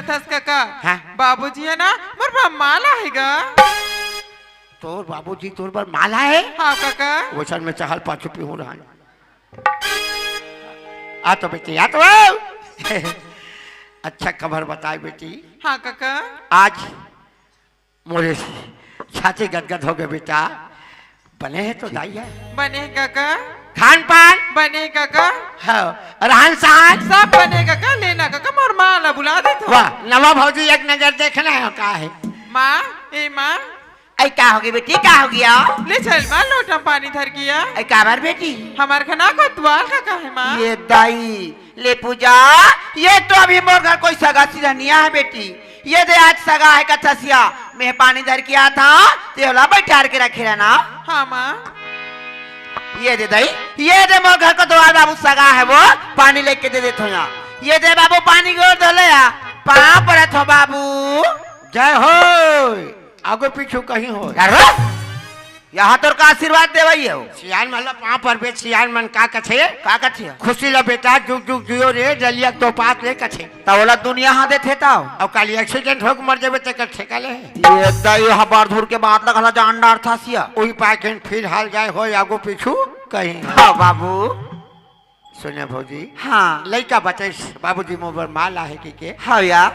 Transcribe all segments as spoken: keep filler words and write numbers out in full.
थस कका। हाँ। बाबूजी हे ना, मोर बर माला हे गा। तोर बाबूजी तोर बर माला हे? हाँ कका। वइसन में चहल पाछू पीहूँ रहन। आ तो बेटी, आ तो। अच्छा खबर बताए बेटी। हाँ कका। आज मोरे छाती गदगद हो गे बेटा। बने हे तो दाई हे? बने हे कका। खान पान? बने हे कका। हाँ। रहन सहन? सब बने हे कका। लेना कका, मोर माँ ला बुला देथों। वाह, नवा भौजी एक नजर देखना हे का हे? माँ, ए माँ। अई का होगे बेटी, का होगे? ले चल माँ, लोटा पानी धर के आ। अई काबर बेटी? हमर घर ना कोतवाल कका हे माँ। ये दाई, ले पूजा, ये तो अभी मोर घर कोई सगा सिरनिया हे बेटी। ये दे आज सगा हे कथस या, मैं पानी धर के आथों, तेला बइठार के रखे रहना। हाँ माँ। ये दे दाई, ये दे मोर घर कोतवाल बाबू सगा हे वो, पानी लेके दे देथों या। ये दे बाबू पानी गोर धो ले या, पाँव परत हों बाबू। जय हो, आगू पीछू कहीं हो। यार हो, यहाँ तोर का आशीर्वाद देवई हे? सियान मन ला पाँव परबे, सियान मन का कथे? का कथे? खुशी ला बेटा, जुग जुग जियो रे, डलिया तो पात ले कथे। त ओला दुनिया हाँ देथे तव? अउ काली accident होके मर जाबे, तेकर ठेका ले। ये दाई, हबार धुर के बात ला घला जान डारथस या। उही पाखेन फिर हाल जाए हो, आगू पीछू कहीं। हाँ बाबू। सुने भौजी। हाँ। लइका बताइस, बाबूजी मोर बर माला हे कहिके। हाँ या।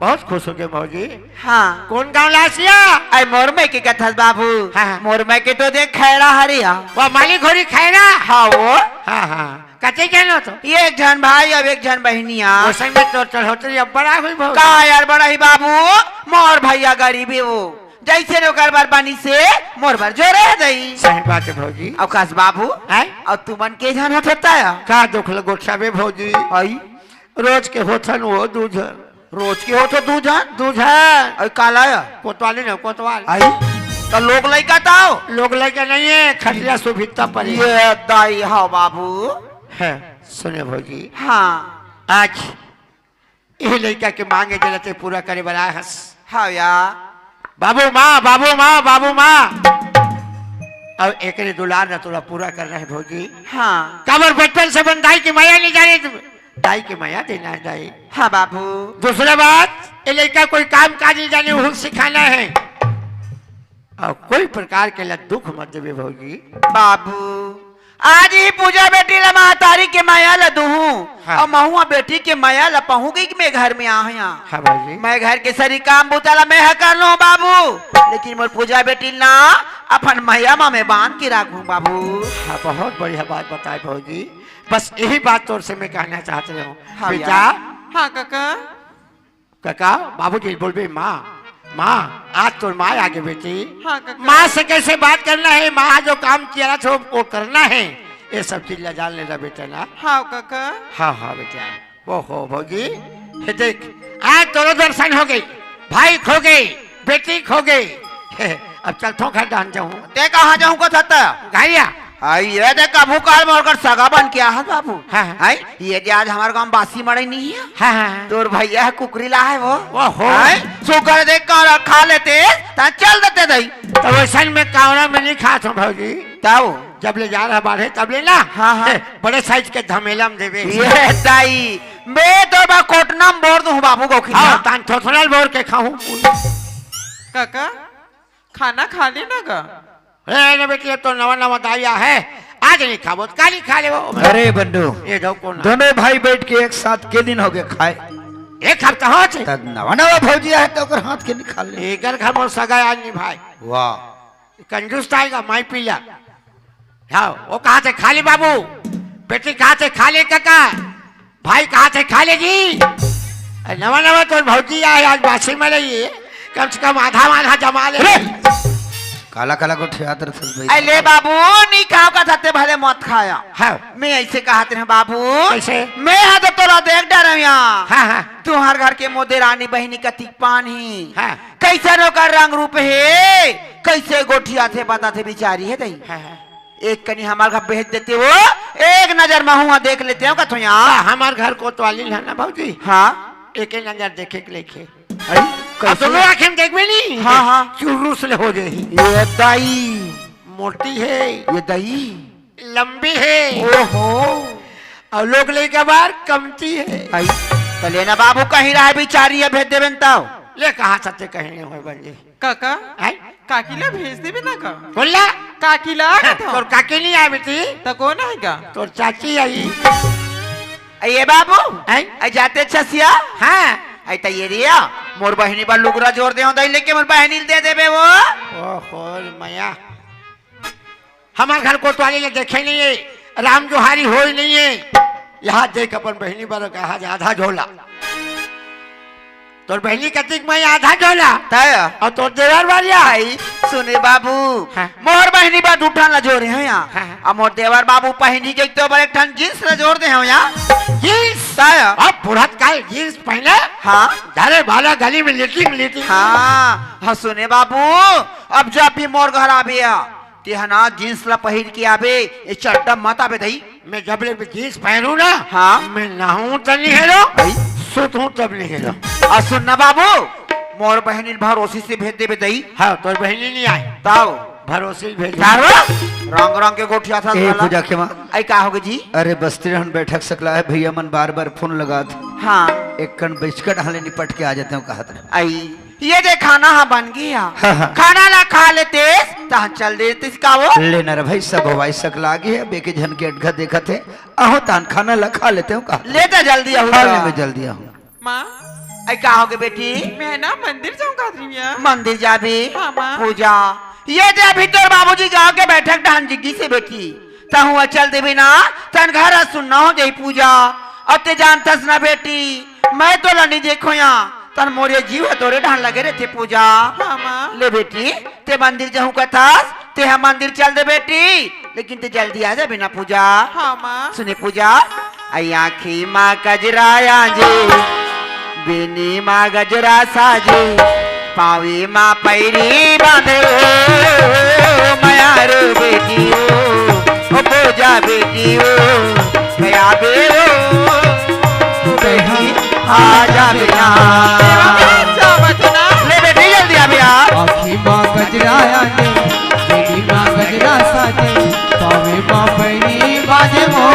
बहुत खुश होगे भौजी। हाँ। कोन गाँव लासिया? अई मोर मइके कथस बाबू। हाँ, हाँ। मोर मइके तो देख खैरा हरे या। वाह, माली घोरी खैरा। हाँ वो। हाँ, हाँ। कते झन हो तो? एक झन भाई अउ एक झन बहिनिया। वइसन में तोर चढ़ोतरी अब बड़ा होही भौजी। का यार बड़ा ही बाबू, मोर भइया गरीब हे वो। जइसे ओकर बर बनिसे, मोर बर जोरे हे दई। सही बात हे भौजी। अउ कस बाबू, हैं? अउ तुमन के झन होथव त? का दुख ल गोठियाबे भौजी? अई? रोज के होथन वो दू झन। रोज के होथव दू झन? दू झन। अई काला या? कोतवाली न, कोतवाल। अई? त लोग लइका तव? लोग लइका नइ हे, खटिया सुभित्ता परे। ये दाई, हाँ बाबू। हैं, सुने भौजी। हाँ। आज इही लइका के मांग ए जेला तैं पूरा करे बर आए हस। हाँ या। बाबू माँ, बाबू माँ, बाबू माँ। अउ एकरे दुलार ला तोला पूरा करना हे भौजी। हाँ। काबर बचपन से अपन दाई के मया नइ जाने, दाई के मया देना हे दाई। हाँ बाबू। दूसरा बात, ए लइका कोई काम काज नइ जाने, उहू सिखाना हे। अउ कोई प्रकार के ला दुख मत देबे भौजी। बाबू, आज ही पूजा बेटी ला महतारी के मया ला दूहूँ। हाँ। अउ महूँ बेटी के मया ला पाहूँ कहिके मैं घर में आए हँव। हाँ भौजी। मैं घर के सरी काम बूता ला मैं ह कर लूँ बाबू, लेकिन मोर पूजा बेटी ला अपन मया म मैं बांध के राखहूँ बाबू। हाँ, बहुत बढ़िया बात बताए भौजी। बस इही बात तोर से मैं कहना चाहत रहेंव। हाँ बेटा। यार। हाँ कका। कका, बाबूजी ल बोलबे, माँ, माँ, आज तोर माँ आगे बेटी। हाँ, कका। माँ से कइसे बात करना हे, माँ जो काम किया रहा, वो करना हे। ये सब चीज ला जान लेना बेटा ना। हाँ, कका। हाँ, हाँ, बेटा। ओहो, भौजी, ये देख, आज तोरो दर्शन होगे, भाई खोगे, बेटी खोगे। अब चलथों घर डहन जाहूँ। तैं कहाँ जाहूँ कथस? घरिया। अई, ये देख, कभू काल मोर कर सगा बन के आहस बाबू। हाँ, हाँ। अई, ये दे आज हमर गाँव बासी मड़ई नइ हे। हाँ, हाँ, हाँ। तोर भइया ह कुकरी लाहे वो। ओहो। अई, सुग्घर देख कांवरा खा लेते, त चल देते दई। त वइसन में कांवरा मैं नइ खात हँव भौजी। तव? जब ले जा रहा बाढ़े, तब ले ना। हाँ, हाँ। ए, बड़े size के धमेला म देबे। ये दाई, मैं तोर बर कोटना म बोर दूहूँ बाबू गोखिन। हाँ, तान थोथना ल बोर के खाहूँ। कका, खाना खा ले ना गा। ए, ना बेटी, ये तो नवा नवा दाई आए हे, आज नइ खाबो, त काली खा लेबो। अरे बंडू, ये दो कोन? दोनों भाई बइठ के एक साथ के दिन होगे खाए? एक हफ्ता होगे। त नवा नवा भौजी आए हे त ओकर हाथ के नइ खा ले? एकर घर मोर सगा आज नइ भाई। वाह। कंजूस दाई का माई पीला। हाँ, वो कहा थे, "खा ले बाबू।" बेटी कहा थे, "खा ले काका।" भाई कहा थे, "खा ले जी।" अरे नवा नवा तोर भौजी आए, आज बासी मड़ई हे, कम से कम आधा आधा जमा ले। अरे! काला काला गोठियात रथस भाई। अरे ले बाबू, नइ खाव कथस ते भले मत खाया। हाँ। मैं अइसे कहत रहेंव बाबू। कइसे? मैं हा तो तोला देख डरेंव या। हाँ, हाँ। तुँहर घर के मोर देरानी बहिनी कतिक पान हे। हाँ। कइसन ओकर रंग रूप हे, कइसे गोठियाथे बताथे बिचारी हे दई। हाँ, हाँ। एक कनी हमर घर भेज देते वो, एक नजर महूँ देख लेतेंव कथों या। हाँ, हमर घर कोतवालिन हे ना भौजी। हाँ। एके नजर देखे के लेखे। अई, अब कइसे? दोनों आँखी म देखबे नी। हाँ, हाँ। चुरुस ले हो जाही। ये दई। मोटी हे। ये दई। लंबी हे। ओहो। अउ लोग लइका बर कमती हे। अई। त लेना बाबू, कहीं रहे बिचारी हे, भेज देबे न तव। ले, कहाँ सत्य कहीं नहीं होय बन जी। काका, हैं? काकी ला भेज देबे ना का? बोल ला। काकी ला, हैं, कथो। तोर काकी नहीं आय बेटी। त कोन आय गा? तोर चाची आई। ए बाबू, हैं? ए जाते छसिया? हाँ। ए त ये रिया, मोर बहिनी बर लुगरा जोर दे हो, दई लेके मोर बहिनी ल दे देबे वो। ओहो, मया। हमर घर कोतवाली ले देखे नहीं है, राम जोहारी होय नहीं है। यहाँ देख अपन बहिनी बर कहा जा आधा झोला। तोर बहिनी कतिक में आधा झोला। तय। अउ तोर देवर वाली आई। सुने बाबू, हाँ। मोर बहिनी बर दू ठन ला जोरे हो यहाँ। हाँ, हाँ। अउ मोर देवर बाबू पहिनी के तो बर एक ठन जींस ला जोर दे हो यहाँ। जींस? तय। अब बुढ़त काल जींस पहने? हाँ। धरे भाला गली में लेटी में लेटी। हाँ, हाँ, सुने बाबू, अब जब भी मोर घर आबे या, तेहा ना जींस ला पहिर के आबे, ये चड्डा मत आबे दई। मैं जब ले भी जींस पहनू ना, हाँ। मैं नहाऊं त नहीं हेरो, अई। सुतूं तब नहीं हेरो। अउ सुन ना बाबू, मोर बहिनी भरोसी से भेज देबे दई। हाँ, तोर बहिनी नहीं आय। ताओ। भरोसी भेज। तारो? रंग रंग के गोठिया था ए, साला। पूजा खेमा। आई का होगे जी? अरे बस्ती रहन बैठक सकला हे, भैया मन बार बार फोन लगात। हाँ। एक कन बिस्कट हाले निपट के आ जाते हो कहत रहे। आई। ये दे खाना हा बन गया। हाँ, हाँ। खाना ला खा लेते, तहाँ चल देते का वो। लेना रे भाई, सब हवाई सक लागे है, बेके झन के अटघा देखत है। अहो तान खाना ला खा लेते हो का? ले त जल्दी आहू खा ले त। मैं जल्दी आहू। माँ। आई का होगे बेटी? मैं ना मंदिर जाऊँ का रही हूँ। मंदिर जाबे? हाँ, माँ। पूजा। ये दे अभी तोर बाबूजी गाँव के बैठक डहन जिग्गी से बेटी। तहूँ चल देबे ना, तन घर सुन्ना हो जाई पूजा। अब ते जानतस ना बेटी, मैं तो लनी देखो यहाँ, तन मोरे जीव ह तोरे ढान लगे रहते पूजा। हाँ, माँ। ले बेटी, ते मंदिर जाहूँ कथस, ते हम मंदिर चल दे बेटी, लेकिन ते जल्दी आ जाबे ना पूजा। हाँ, माँ। सुने पूजा, आई आँखी मा गजरा आजे, बेनी मा गजरा साजे, पावी मा पैरी बांधे ओ, मयारू बेटी ओ, ओ पूजा बेटी ओ, गया बे ओ, बेटी, आ जा बेटा। ले बेटी, जल्दी आ बेटा। आँखी मा गजरा आजे, बेनी मा गजरा साजे, पावे मा पैनी बाजे मो,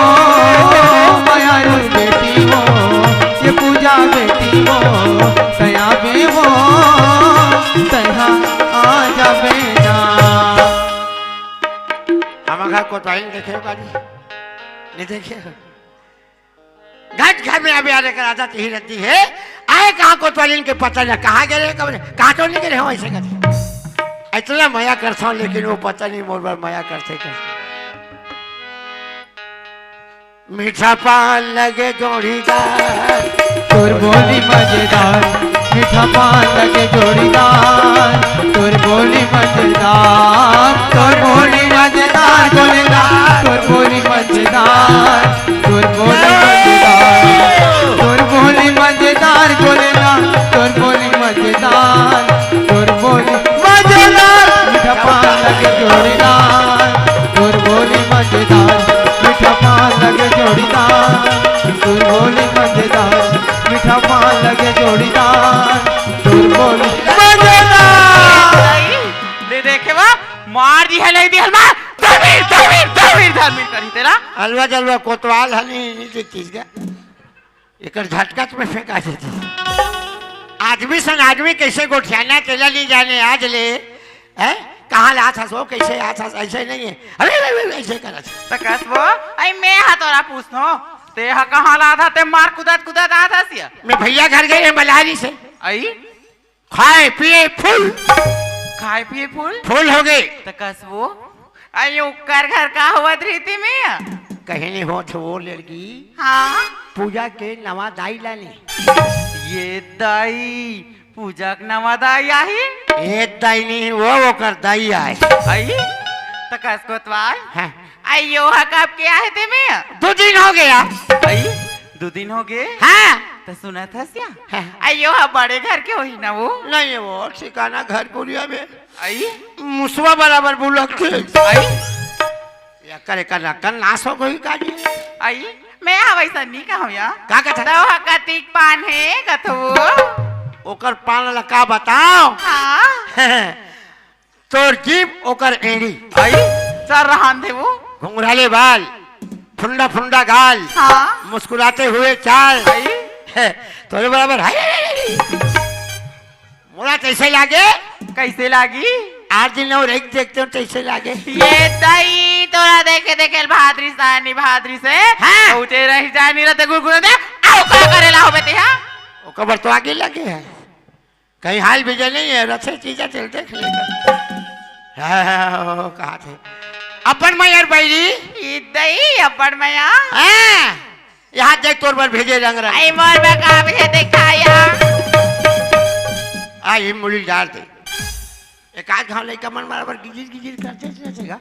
मयारू बेटी मो, ये पूजा बेटी मो, तया बे मो, तया आ जा बेटा। हम घर को टाइम देखे हो गाड़ी? नहीं देखे हो? घट घर में अभी आने का आदत यही रहती है। आए कहाँ कोतवालिन के पता ना, कहाँ गिरे, कब रे, कहाँ तो नहीं गिरे हो ऐसे करते। इतना मया करता हूँ, लेकिन वो पता नहीं मोर बार मया करते करते। मीठा पान लगे जोड़ीदार। तोर बोली मजेदार, मीठा पान लगे जोड़ीदार। तोर बोली मजेदार, तोर बोली मजेदार, बोलेदार, तोर बोली मजेदार। तोर बोली मजेदार, तोर बोली मजेदार, बोलेदार, तोर बोली मजेदार, तोर बोली मजेदार, मीठा पान लगे जोड़ीदार। तोर बोली मजेदार, मीठा पान लगे जोड़ीदार। तोर बोली मजेदार, मीठा पान लगे जोड़ीदार। तोर बोली मजेदार। ले देखे बा, मार दिहल, नहीं दिहल, मार। धर्मीर, धर्मीर, धर्मीर, धर्मीर करी तेला। अलवा जलवा कोतवाल हनी, नहीं देखतीस का? एकर झटकत में फेंका देती। आदमी सन आदमी कैसे गोठियाना, तेला नहीं जाने आज ले। हैं? कहाँ ला था सो, कैसे आ था, ऐसे नहीं है। अरे, अरे, अरे, ऐसे करा था। त कस वो, आई मैं हा तोरा पूछनो, ते हा कहाँ ला था, ते मार कुदात कुदात आ था सिया। मैं भैया घर गए हैं मलारी से। आई? खाए पिए फुल। खाए पिए फुल? फुल हो गए। त कस वो? आई ओकर घर का होवत रहिथे में? कहीं नहीं होत वो लड़की। हाँ। पूजा के नवा दाई लाने। ये दाई, पूजा के नवा दाई आही? ए दाई नहीं, वो ओकर दाई आए। आई? त कस कोतवाल? हाँ। आई यो हा कब के आहे ते में? दो दिन हो गया। आई? दो दिन हो गए? हाँ। त सुनत हस या? हाँ। आई यो हा बड़े घर के होही ना वो? नहीं, वो ठिकाना घर कुरिया में। आई? मुसवा बराबर बुलक थे। आई? या करे का रकन नाश हो गई का जी? आई? मैं हा वैसा नहीं कहूँ या। का कहत? तो हा कतिक पान है कथो? ओकर पान ला का बताओ? हाँ। तोर जीभ ओकर एड़ी। आई? सर रहन दे वो। घुंघराले बाल, फुंडा फुंडा गाल, हाँ। मुस्कुराते हुए चाल, आई? तोरे बराबर है। मोला तइसे लागे। कइसे लागी? आठ दिन अउ रहिके देखतेंव तइसे लागे। ये दई, तोला देखे देखे भादरी सानी भादरी से। हाँ। पहुँचे रही जानी रहते गुनगुना दे। अउ का करे ला होबे ते, हाँ? ओकर बर तो आगी लगे हे। कहीं हाल बीजे नहीं हे, रथे चीजा चल देख ले। हाँ, हाँ, हाँ, हाँ, कहा थे। अपन मया अउ बइरी। ये दई, अपन मया। हाँ। यहाँ देख, तोर बर भेजे रंग रंग। आई मोर बर का भेजे देखा या। आ, ये मुड़ी डाल दे। एक आध घाव लइका मन बराबर गिजिर गिजिर करथे, जइसे का।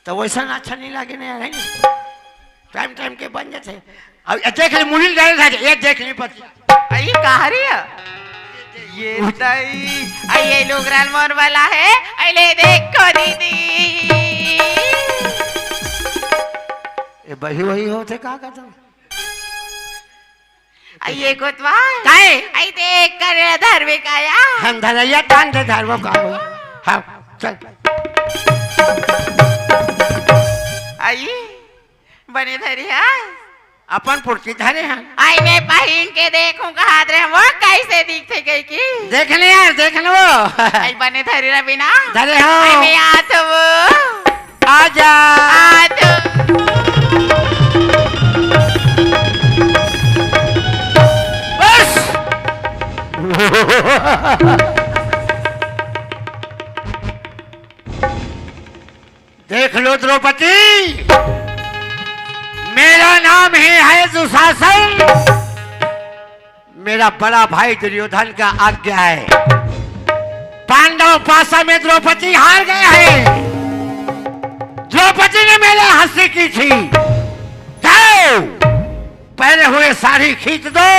त वइसन अच्छा नहीं लागे ना यार, है नी? टाइम टाइम के बन जाथे। अब ये देख ले, मुड़ी डाल दे, ये देख ले पति। आई कहा रे? ये दई, आई ये लोग राल मोर वाला हे, आई ले देखो दीदी। ये बही वही होथे का कहता? आई ये कोतवाल। काहे? आई देख कर धरवे का या। हम धरैया तान दे धरवो का हो। हाँ, चल। आई, बने धरे हे। अपन पुरती धरे हे। आई मैं पहिन के देखूं कहात रहे वो कइसे दिखथे कहिके। देख ले यार, देख ले वो। आई बने धरे रबे ना। धरे हो। आई मैं आत हूँ वो। आजा। आत हूँ। बस। देख लो द्रौपदी, मेरा नाम ही है दुशासन। मेरा बड़ा भाई दुर्योधन का आज्ञा है। पांडव पासा में द्रौपदी हार गए हैं। द्रौपदी ने मेरे हंसी की थी। जाओ, पहने हुए साड़ी खींच दो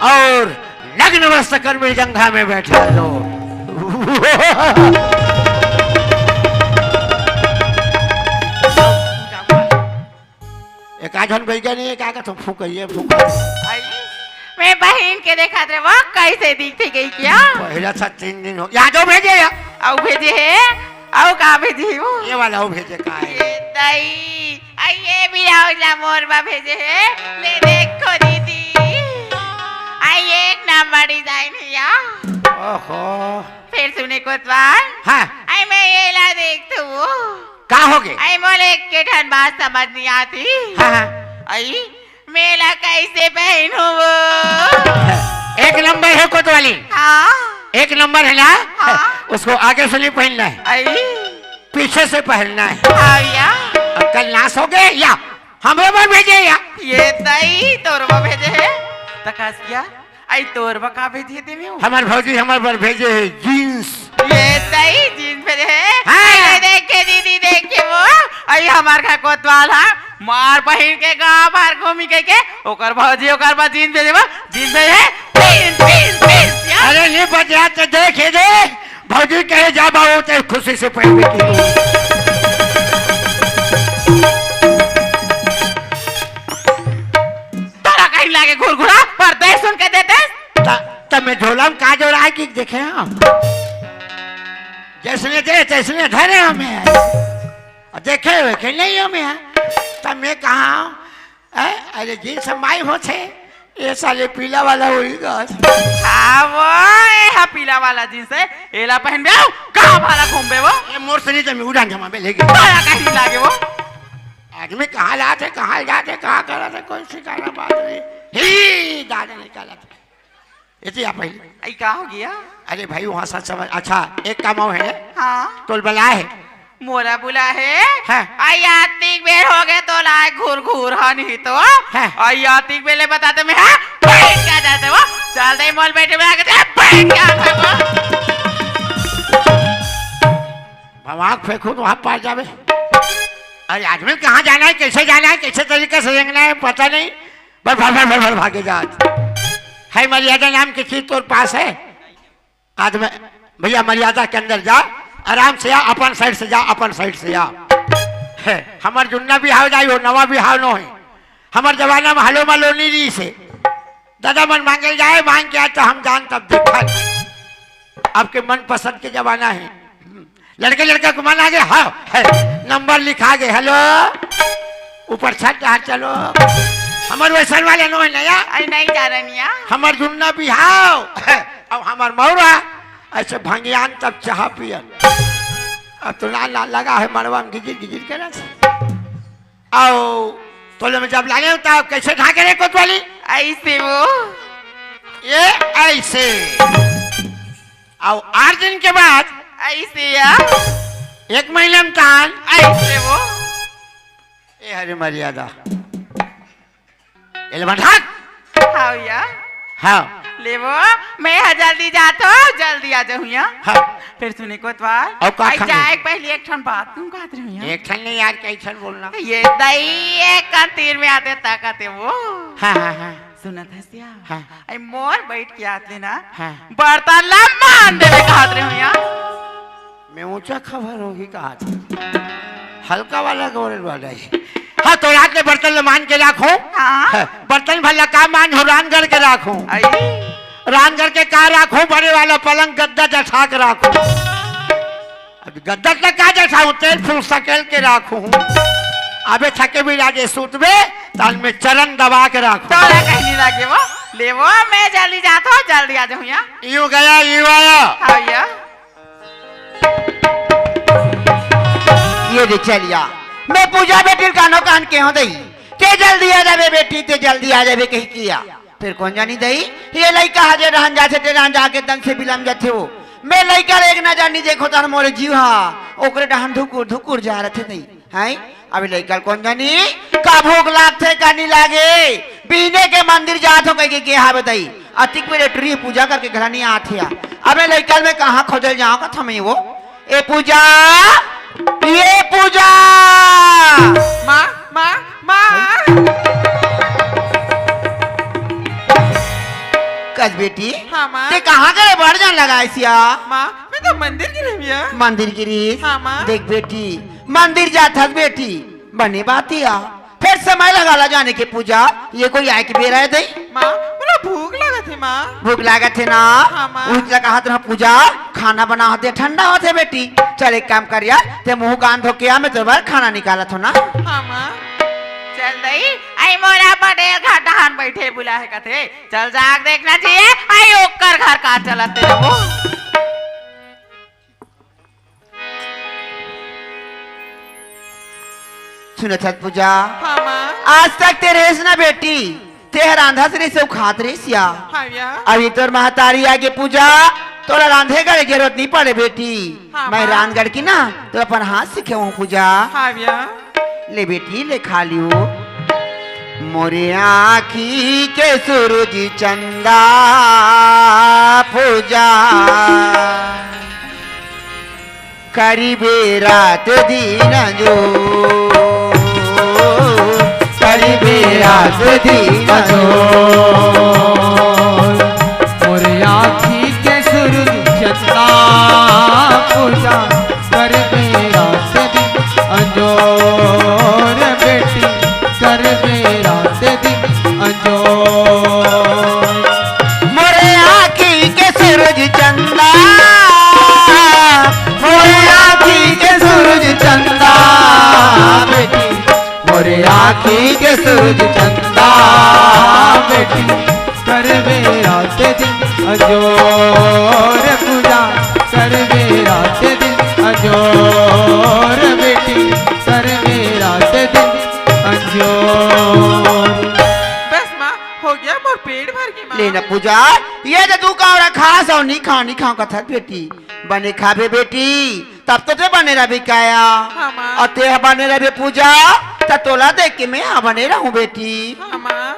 और नग्न वस्त्र कर मृदंगा में बैठा दो। एक आध झन बइगा नहीं, एक आगे तो फूकइए, फूक। आई, मैं बहिन के देखत रहे, वो कइसे दिखथे कहिके। पहला था तीन दिन हो, यादव भेजे या? अउ भेजे हे, अउ का भेजे हे वो? ये वाला वो भेजे का है? ये दई, आ ये ब्लाउज ला मोर बर भेजे हे, ले देखो दीदी, आ ये एक नंबर डिजाइन हे या। ओहो। फेर सुने कोतवाल, हाँ। आई मैं ये ला देखत हूँ। का होगे? आई मोला एक के ठन बात समझ नहीं आती। हाँ, हाँ। आई, मैं ला कइसे पहनहूँ वो? एक नंबर हे कोतवाली। हाँ। एक नंबर हे ना? हाँ। उसको आगे से नहीं पहनना है। आई। पीछे से पहनना है। हाँ या। अक्कल नास होगे या। हमरे बर भेजे या। ये दई तोर बर भेजे हे। त कस या। आई तोर बर का भेजे हे तेमे? हमर भौजी हमर बर भेजे हे जींस। ये दई जींस भेजे हे। हाँ। अरे देखे दीदी, देखे वो, आई हमर घर कोतवाल हा, मार पहिर के गांव भर घूमी कहिके, ओकर भौजी ओकर बर जींस भेजे बा, जींस भेजे हे, जींस, जींस, जींस, या। अरे नहीं बजा तो देखे दे, भौजी कहे जा बाबू ते खुशी से पहिर के। तोला कहीं लागे घुरघुरा, परदेस सुन के देते। त, त मैं झोला में का जोर आए कि देखे हम? जइसने दे, तइसने धरे हमें। अउ देखे हुए के नहीं हमें। त मैं कहा, ए, अरे जींस माई होथे, ये साले पीला वाला उड़ी गा। हाँ वो, ये हा पीला वाला जींस हे, एला पहनबे, अउ कहाँ भाला घूमबे वो? ये मोर से नहीं जमी, उड़ान जमा में लेके। तोला कहीं लागे वो? आदमी कहाँ जाथे, कहाँ जाथे, कहाँ करथे, कोई ठिकाना बात नहीं। ही दादा निकालत। एती आ पहले। आई का होगे? अरे भाई, वहाँ सच समझ। अच्छा, एक काम अउ हे। हाँ। तोला बलाए हे। मोला बुलाए हे? हाँ। आई अतिक बेर होगे तोला घुरघुर हा नहीं तो। हाँ। आई अतिक बेर ले बताते मैं, हाँ? बैठ के आ जाते वो। चल दे, मोल बैठे में आके, बैठ के आ जाते वो। भवाक फेंकू तो वहाँ पार जावे। अरे आदमी कहाँ जाना है, कइसे जाना है, कइसे तरीके से रेंगना है, पता नहीं। भर, भर, भर, भर, भर भागे जात। है मर्यादा नाम की चीज तोर पास है? आदमी, भैया मर्यादा के अंदर जा, आराम से आ, अपन साइड से जा, अपन साइड से आ। है, हमर जुन्ना बिहाव जाई हो, नवा बिहाव नो है। हमर जमाना में हलो मलो नहीं रही से। दादा मन मांगे जाए, मांग के आए तो हम जान तब देखा। आपके मनपसंद के जमाना है। लड़के लड़का को मन आगे, हाँ, है। नंबर लिखा गे, हेलो, ऊपर छत डहर चलो। हम हमर वैसन वाले नो है नया। अरे नहीं जा रनिया। हमर जुन्ना बिहाव। अब हमर मौरा ऐसे भंगियान तब चाह पियन। अब तो ना, ना लगा है मड़वा में गिजिर गिजिर के ना। आओ, तोले में जब लागे हो तब कैसे ढाके रे कोतवाली? ऐसे वो। ये ऐसे। आओ, आठ दिन के बाद। ऐसे या। एक महीना में तान। ऐसे वो। ए हरे मर्यादा। एले बंधाक। हाँ भैया। हाँ। लेवो, मैं हा जल्दी जात हो, जल्दी आ जाऊँ यहाँ। हाँ। फिर सुने कोतवाल, अउ का आई खाने? जाए के पहले एक ठन बात तुम कहत रही हो यहाँ। एक ठन नहीं यार, कई ठन बोलना। ये दई एक कान तीर में आते ताकत है वो। हाँ, हाँ, हाँ। सुनत हस या? हाँ। आई मोर बैठ के आत लेना। हाँ। बर्तन ला मान देवे कहत रही हो यहाँ। मैं ऊंचा खबर होगी कहा था। हल्का वाला गोरे वाला ही। हाँ, तो रात में बर्तन ले मान के राखो। हाँ। हाँ, बर्तन भला का मान हो, रानगढ़ के राखो। आई। रानगढ़ के का राखो, बड़े वाला पलंग गद्दा जठा के राखो। अब गद्दा तक का जठाऊं, तेल फूल सकेल के राखो। अबे थके भी लागे सूतबे, ताल में चरण दबा के राखो। तोरा कहीं नहीं लागे वो। लेवो, मैं जल्दी जात हो, जल्दी आ जाऊँ यहाँ। यूं गया, यूं आया। हाँ भैया। ये दे चलिया, मैं पूजा बेटी कानो कान के हो दई। ते जल्दी आ जाबे बेटी, ते जल्दी आ जाबे कही किया। फिर कौन जानी दई, ये लइका हजे डहन जाथे, ते डहन जाके दन से बिलम जाथे हो। मैं लइका एक ना जानी देखो तार मोरे जीव हा, ओकरे डहन धुकुर धुकुर जा रथे दई। हैं? अभी लइका कौन जानी का भूख लागथे का नहीं लागे। बीने के मंदिर जात हो कह के, के हावे दई। अतिक बेर टुरी पूजा करके घर नहीं आथे। अबे लइका मैं कहाँ खोजल जाऊँ का थमे वो? ए पूजा, ये पूजा। माँ, माँ, माँ। कस बेटी, हाँ, माँ। ते कहाँ गए? बड़ जान लगाए सिया। माँ, मैं तो मंदिर गिरी भैया। मंदिर गिरी? हाँ, माँ। देख बेटी, मंदिर जात हस बेटी, बने बात या। फिर समय लगा ला जाने के पूजा, ये कोई आए के बेरा है दई? माँ, बोला भूख लागत है माँ। भूख लागत है ना? हाँ, माँ। उस लगा हाथ रहा पूजा, खाना बना होते ठंडा होते बेटी। चल एक काम कर यार, ते मुंह कान धो के आ, मैं तोर बर खाना निकालत हो ना। हाँ, माँ। चल दई, आई मोरा पटेल घर डहान बैठे बुला है कथे। चल जाग देखना चाहिए, आई ओकर घर का चलत है वो। सुनत हस पूजा? हाँ, माँ। आज तक ते रेस ना बेटी, ते हर आंधा से रेस खात रेस या। हाँ, या। अभी तोर महतारी आगे पूजा, तोला रांधे गढ़े जरूरत नहीं पड़े बेटी। हाँ, मैं माँ। रांधगढ़ की ना, तो अपन हाथ सीखे हूँ पूजा। हाँ, या। ले बेटी, ले खा लियो। मोरे आँखी के सूरज चंदा पूजा। करिबे रात दिन जो, करिबे रात दिन जो। मोर आँखी के सूरज चंदा पूजा, करिबे रात दिन अंजोर बेटी, करिबे रात दिन अंजोर। मोरे आँखी के सूरज चंदा, मोरे आँखी के सूरज चंदा बेटी, मोरे आँखी के सूरज चंदा बेटी, करबे रात दिन अजोर पूजा, करबे रात दिन अजोर बेटी, करबे रात दिन अजोर। बस माँ, हो गया, मोर पेट भर गई माँ। लेना पूजा, ये तो तू कावड़ा खास अउ नी खाव, नी खाव कथत बेटी। बने खाबे बेटी, तब तो ते बने रहिबे काया। हाँ, माँ। अउ ते ह बने रहिबे पूजा, त तोला देख के मैं ह बने रहूं बेटी। हाँ, माँ।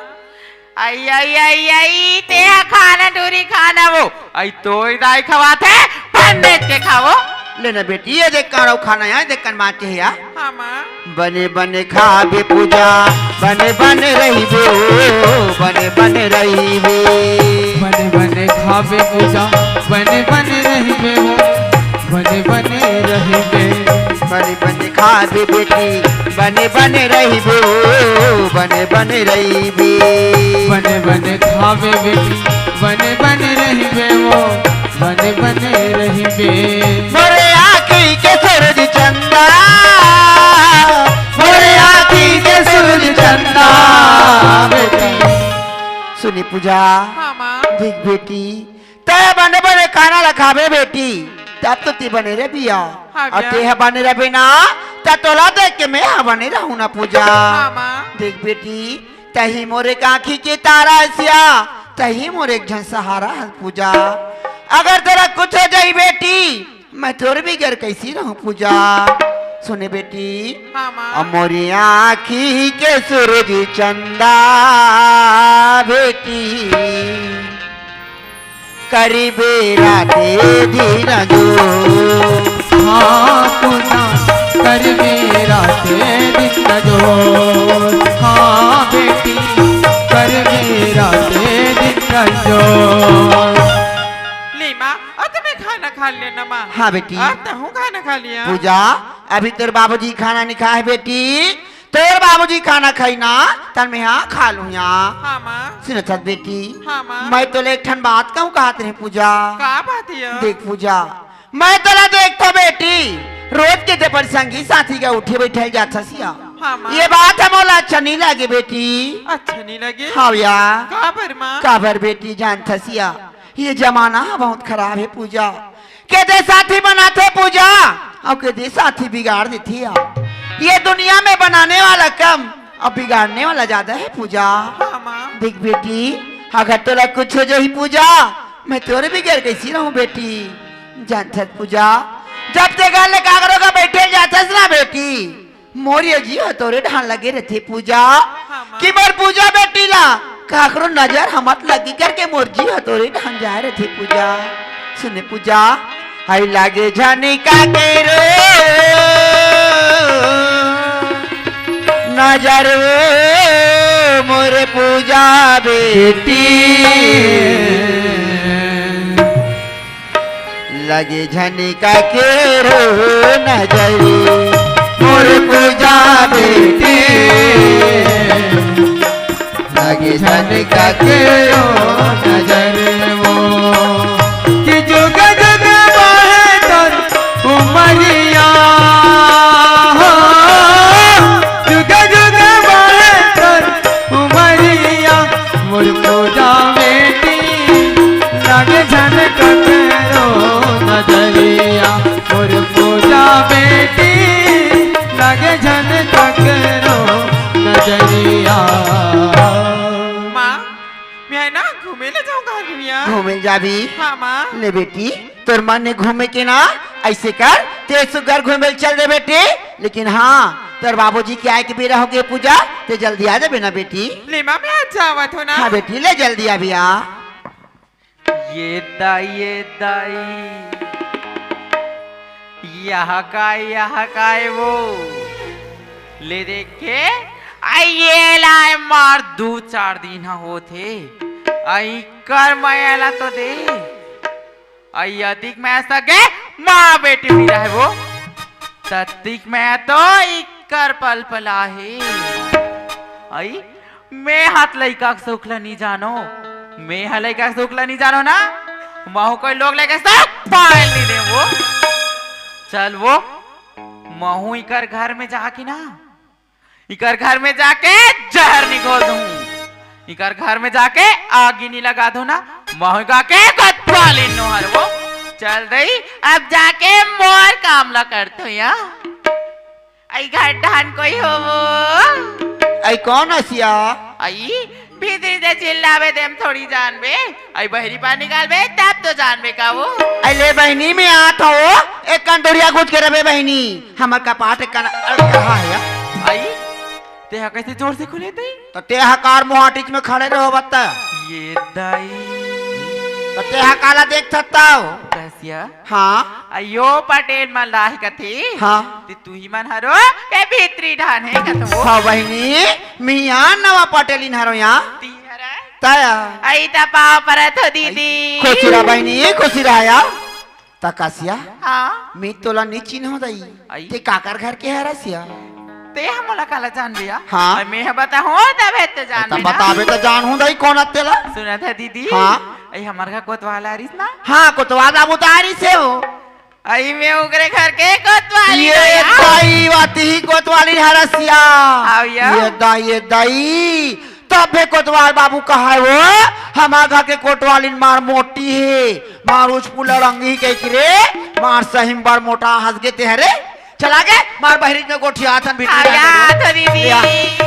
आई, आई, आई, आई, ते ह खाना डोरी खाना वो। आई तोई दाई खवाथे, बने के खावो। लेना बेटी, ये देख काड़ो खाना यहाँ, देख कन माँ के है या। हाँ, माँ। बने बने खाबे पूजा, बने बने रहिबे हो, बने बने रहिबे। बने बने खाबे पूजा, बने बने रहिबे हो, बने बने रहिबे। बने बने खाबे बेटी, बने बने रहिबे हो, बने बने रहिबे। बने बने खाबे बेटी, बने बने रहिबे हो, बने बने रहिबे। मोरे आँखी के सूरज चंदा, मोरे आँखी के सूरज चंदा, बेटी, बेटी, तैं बने बने खाना ला खाबे बेटी, तब तो तैं बने रहिबे। हाँ अउ भैया। तैं ह बने रहिबे ना, त तोला देख के मैं ह बने रहूं ना पूजा। हाँ माँ। देख बेटी, तहीं मोर एक आँखी के तारा हस या, तहीं मोर एक झन सहारा हस पूजा। अगर तोला कुछ हो जाही बेटी, मैं तोर बिगर कइसे रहूं पूजा। सुने बेटी, हाँ माँ। अब मोरी आँखी के सूरज चंदा बेटी, करिबे राते दिन जो। हाँ पूजा, करिबे राते दिन जो। हाँ बेटी, करिबे राते दिन जो। ले माँ, अउ त मैं खाना खा लेना माँ। हाँ बेटी। अउ तहूँ खाना खा लिया। पूजा, अभी तोर बाबूजी खाना नइ खाय हे बेटी, तोर बाबूजी खाना खाही ना, तब मैं हा खा लूं या। हाँ माँ। सुनत हस बेटी, हाँ माँ। मैं तोला एक ठन बात कहूं कहत रहें पूजा। का बात हे? देख पूजा, मैं तोला देखथों बेटी, रोज के ते अपन संगी साथी के उठे बइठे ल जाथस या। हाँ माँ। ये बात ह मोला अच्छा नइ लागे बेटी। अच्छा नइ लागे? हाँ या। काबर माँ? काबर बेटी जानथस या, ये जमाना ह बहुत खराब हे पूजा। के दे साथी बनाथे पूजा, अउ के दे साथी बिगाड़ देथे। ये दुनिया में बनाने वाला कम अउ बिगाड़ने वाला जादा हे पूजा। हाँ माँ। देख बेटी, अगर तोला कुछ हो जाही पूजा, मैं तोरे बिगर कइसे रहूं बेटी। जानथस पूजा, जब ते घर ले काकरो करा बइठे ल जाथस ना बेटी, मोर ये जी ह तोरे डहन लगे रहिथे पूजा, हाँ माँ। कि मोर पूजा बेटी ला काकरो नजर ह मत लगे करके मोर जी ह तोरे डहन जाय रहिथे पूजा। सुने पूजा, हई लागे झन काकरो नजर ओ मोर पूजा बेटी। लगे झन काकरो नजर मोर पूजा बेटी, लगे झन काकरो नजर वो। कि जुग जुग बहे तोर उमरिया हो, जुग जुग बहे तोर उमरिया, मोर पूजा बेटी, लागे झन काकरो नजरिया, मोर पूजा बेटी, लागे झन काकरो नजरिया। माँ, मैं ना घूमे ल जाहूं घर भैया। घूमे ल जाबे? हाँ माँ। ले बेटी, तोर मन हे घूमे के ना, अइसे कर, ते सुग्घर घूमे ल चल दे बेटी। लेकिन हाँ, तोर बाबूजी के आय के बेरा होगे पूजा, ते जल्दी आ जाबे ना बेटी। ले माँ, मैं आ जावत हों ना। हाँ बेटी, ले जल्दी आबे आ। ये दाई, ये दाई, ये हा काय, ये हा काय वो? ले देखे, अई ये ला मार दू चार दिन ह होत हे। अई कर मया ला तो दे। अई अतिक मया सगे माँ बेटी नइ रहय वो। ततिक मया तो इकर पलपला हे। अई मैं हा त लइका के सुख ल नइ जानों। मैं हा लइका के सुख ल नइ जानों ना। महूँ कोई लोग लइका के सुख पाय ल नइ देवों। चल वो, महूँ इकर घर में जाके ना, इकर घर में जाके जहर नइ घोल दूँ। इकर घर में जाके आगी नइ लगा दूँ ना। महूँ इकर के कोतवालिन नोहर वो। चल दई, अब जाके मोर काम ला करथों या। अई घर डहन कोई हो वो? अई कोन हस या? अई भीतरी दे चिल्लाबे तेम थोड़ी जानबे। अई बहरी बाहर निकालबे तब तो जानबे का वो। अई ले बहिनी, मैं आत हों, एक कन दूरिहा घुंच के रहिबे बहिनी, हमर कपाट एक कन अड़कहा हे या। अई तेहा कइसे जोर से खुले तई? त तेहा कार मोहाटिच में खड़े रहो बता। ये दाई। त तेहा काला देखथस तव? कस या? हाँ। अयो पटेल मन ला हे कथे। हाँ। ते तुही मन हरो के भीतरी डहन हे कथों? हाँ बहिनी, मिया नवा पटेलिन हरों या। ती हरा? तया। अई त पाँव परत हों दीदी। खुशी रह बहिनी, खुशी रह या। त कस या? हाँ। मैं तोला नइ चिन्हों दई। अई। ते काकर घर के हरस या? ते ह मोला काला जानबे या? हाँ। अई मैं ह बताहूँ तभे ते त जानबे ना। बताबे त जानहूँ दई कोन अस तेला। सुनत हस दीदी? हाँ। अई हमर घर कोतवाल आरिस ना? हाँ, कोतवाल बाबू त आरिस हे वो। अई मैं ओकरे घर के कोतवालिन या। ये दाई, वाती ही कोतवालिन हरस या। हव या। ये दाई, ये दाई, तभे कोतवाल बाबू कहय वो, हमार घर के कोतवालिन मार मोटी हे, मार उचपुला रंगी कहिके रे, मार सही म बड़ मोटा हंस गे ते हरे। चला गे, मार बहिरी में गोठियाथन भीतरी आया, में। तो दीदी। या,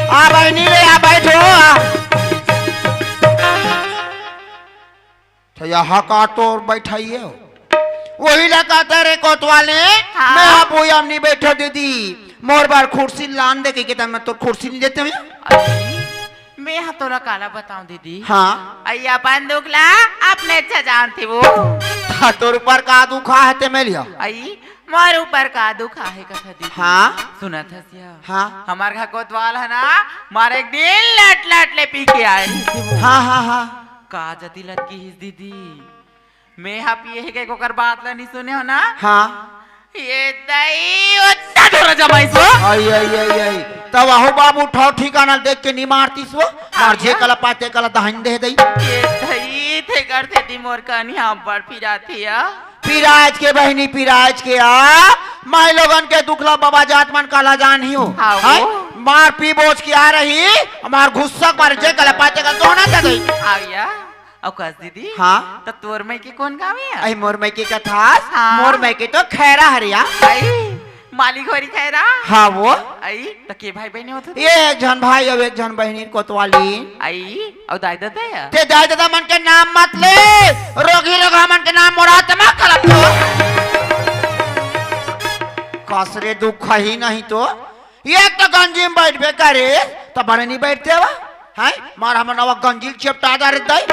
आ बहिनी रे, आ बैठो, आ। तो यहाँ का तोर बैठाई हे? वही ला कहता रे कोतवाली, हाँ। मैं हा बोयम नहीं बैठो दीदी, मोर बर कुर्सी लान दे के, के मैं तोर कुर्सी नहीं देते हूँ। अरे, मैं हा तोला काला बताऊं दीदी? हाँ। अई अपन दुख ला अपने अच्छा जानथे वो। हाँ, तोर ऊपर का दुख आहे ते मैं लिया। अई मोर ऊपर का दुख आहे कथा दीदी? हाँ। सुनत हस या? हाँ। हमार घर कोतवाल है ना, मारे एक दिन लट लट ले पी के आए रहिस वो। हाँ, हाँ, हाँ। का जती लटकी हिस दीदी? मैं हा पिए हे के ओकर बात ला नहीं सुने हो ना? हाँ। ये दई ओतना धोरा जमाइस वो। आई, आई, आई, आई। तब आहो बाबू, ठाव ठिकाना देख के नहीं मारतीस वो। मार जे हाँ। कला पाते कला दहन दे दई। ये दई, ते कर थे दी मोर कनिहा बड़ पिरात हे या। पिराज के बहिनी, पिराज के आ। माई लोगन के दुखला बाबा जात मन काला जान ही हो। हाँ, हैं? वो। मार पी बोझ के आ रही, हमार गुस्सा पर जे कला पाते कला दोना दे दई। हाँ या। अउ कस दीदी? हाँ? त तोर मइके कोन गाँव हे? अई मोर मइके कथास? हाँ। मोर मइके तो खैरा हरे या। अई, माली घोरी खैरा? हाँ वो। अई, त के भाई बहिनी होत हे? ये एक झन भाई अउ एक झन बहिनी कोतवाली। अई, अउ दाई ददा या? ते दाई ददा मन के नाम मत ले, रोगी रोगहा मन के नाम मोर आत्मा कलप हो। कस रे दुख ही नहीं तो। एक तो गंजी में बैठबे करे, त बने नहीं बैठते हवा। हैं? मार हमर नवा गंजी ल चेपटा डारे दई।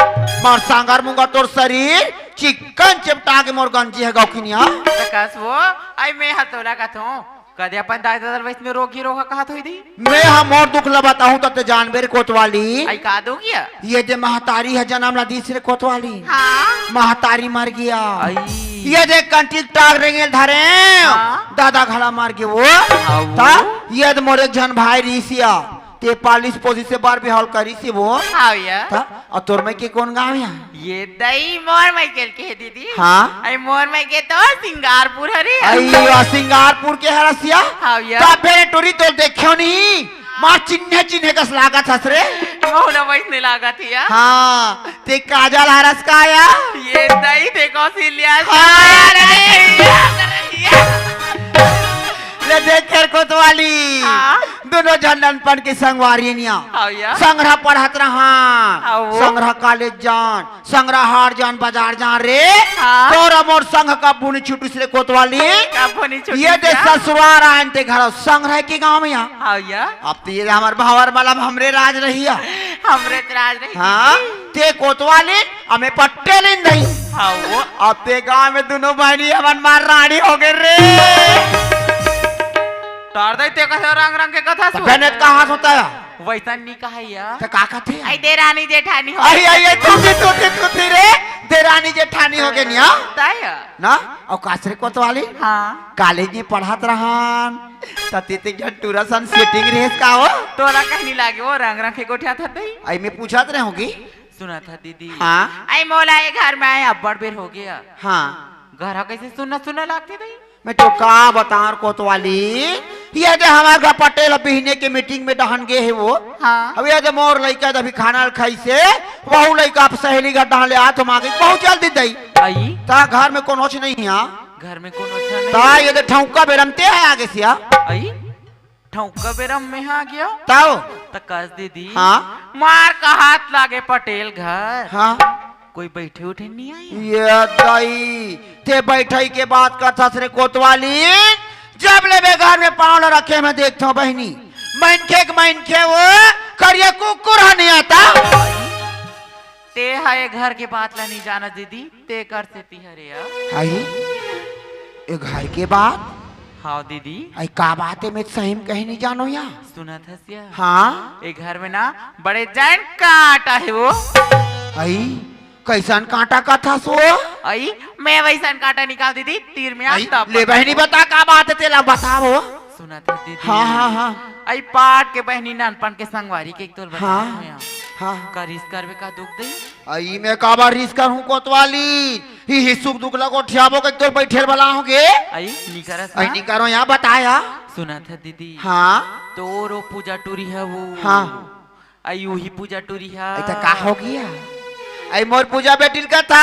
मार सांगर मुंगा तोर शरीर, चिक्कन चेपटा के मोर गंजी हे गौखिनिया। प्रकाश वो, आई मैं हा तोला कथों, कदे अपन दाई ददा वइसने रोगी रोगहा कहत होही दी? मैं हा मोर दुख ल बताहूं त ते जानबे रे कोतवाली। आई का दुख या? ये दे महतारी ह जनम ला दीस रे कोतवाली। हाँ। महतारी मर गिया। आई। ये दे कंटिक टाक रेंगेल धरे। हाँ। दादा घला मर गे वो। हाँ वो। ता ये दे मोर एक झन भाई रिसिया। ते पालिस पोसिस से बर बिहाव करिस हे वो। हाँ या। ता अउ तोर मइके कोन गाँव या? ये दई मोर मइके ल के हे दीदी। हाँ। अई मोर मइके तो सिंगारपुर हरे। अई वा सिंगारपुर के हरसिया। हाँ या। ता फेर टुरी तोर देख्यो नहीं। मार चिन्हे चिन्हे कस लागत हस रे। महू ला वइसने लागत हे या। हाँ, ते काजल हरस का या? ये दई ते कौशल्या हाँ। ले देख खैर कोतवाली। हाँ। दोनों झन ननपन के संगवारी निया। हाँ या। संघरा पढ़त रहा। हाँ वो। संघरा कॉलेज जान। संघरा हाट जान, बाजार जान रे। हाँ। तोर अउ मोर संग कभू नहीं छूटिस रे कोतवाली। कभू नहीं छूटिस ये दे या। ससुरार आयन ते घर संघरा के गाँव में या। हाँ या। अब तो ये हमर भावर मलम हमरे राज रहिया। हमरे त राज रही हाँ, दीदी। ते कोतवाली, अमे पट्टे लिन दई। हाँ वो। अब ते गाँव में दोनों बहिनी हमन मार रानी हो गे रे। तार दई ते कसे रंग रंग के कथा त सुन। बहने कहाँ होता है? वइसन नी कहय या। त का कथे? अई देरानी जेठानी हो। अई, अई, अई, तू भी, तू भी, तू भी रे। देरानी जेठानी हो गे निया। तय। ना? अउ कास रे कोतवाली? हाँ। कॉलेज में पढ़त रहन। त ते ते झन टूरा सन सेटिंग रेहेस का हो? तोला कहीं नहीं लागे, वो रंग रंग के गोठियात हत ही। अई मैं पूछत रहे होगी। सुनत हत दीदी। हाँ। अई मोला ये घर में आए अब्बड़ बेर हो गया। हाँ। घर ह कइसे सुन्ना सुन्ना लागथे दई? मैं तो का बताऊं कोतवाली, ये दे हमर घर पटेल बिहने के मीटिंग में डहन गे हे वो। हाँ। अब ये दे मोर लइका दे अभी खाना ल खाइस हे, वहू लइका अब सहेली घर डहन ले आत हो मागे, बहुत जल्दी दई। अई? त घर में कोनोच नहीं हे। घर में कोनो झन नहीं? त ये दे ठौका बेरम ते हे आगे सिया। अई? ठौका बेरम में हा गयो। तव? त कस दीदी। हाँ? मार का हाथ लागे पटेल घर। हाँ। कोई बैठे उठे नहीं आया। ये दाई, ते बैठई के बात करथस रे कोतवाली। जब ले बे घर में पाँव ल रखे मैं देखथों बहिनी, मनखे के मनखे वो करिया कुकुर ह नहीं आता। ते हा ये घर के बात ला नहीं जाना दीदी, ते कर सेती हरे अब। आई, ये घर के बात? हाँ दीदी। आई का बात हे, मैं सही में कहीं नहीं जानो या। सुनत हस या? हाँ। ए घर में ना बड़े जैन कांटा हे वो। आई, कइसन कांटा कथस वो? आई, मैं वइसन कांटा निकाल दीदी, तीर में आई, आग तब ले बहिनी बता का बात हे तेला बता वो। सुनत हस दीदी। हाँ, हाँ, हाँ। आई पाट के बहिनी नानपन के संगवारी के एक तोल बता हाँ, हो या। हाँ। का रिस करबे का दुख दे? अई मैं काबर रिस करहूं कोतवाली? ही, ही सुख दुख ला गोठियाबो के तोर बैठेल बला होगे। अई, नी करस अई ना? नी करो या बताया। सुनत हस दीदी। हाँ। तोरो पूजा टूरी हे वो। हाँ। अई उही पूजा टूरी हे। अई त का हो गया? आई मोर पूजा बेटी ल कथा।